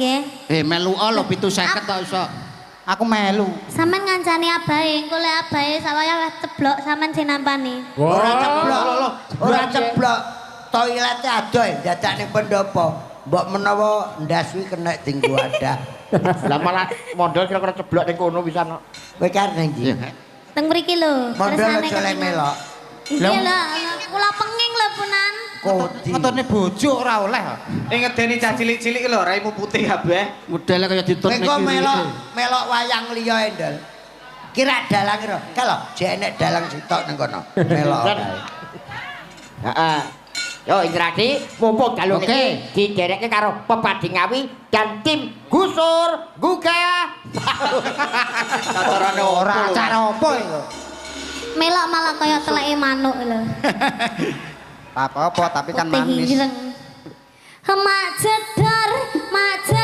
Nggih. Eh, melu lho 750 kok iso. Aku melu. Sampeyan ngancani abahe, engko lek abahe sawaya ceblok sampean sing nampani. Ora ceblok. Ora ceblok. Toilete adoh dadak ning pendopo. Mbok menawa ndas kuwi kena dinggo wadah. Lah malah mondol kira-kira ceblok ning kono pisan kok. Kowe kan ning ndi? Teng mriki lho. Mondol kersane aja lek ketingal. melok. Iya lho, kula penging lho Punan. Kodi. Ngetone bojo ora oleh. Ing ngedeni cah cilik-cilik lho raimu putih kabeh. Modele kaya ditutne Kowe kok melok melok wayang liya endel. Kira dalang ira. Kalau jek enek dalang sitok ning kono. Melok kae. Heeh. Yo Indradi, mumpung dalu Oke. iki diderekke karo Pepadi Ngawi dan tim Gusur Gugah. Acarane Ora acara apa iku. Melok malah kaya teleke manuk lho. Apa-apa tapi kan Putih manis. ireng. Mak jedor, mak jedor.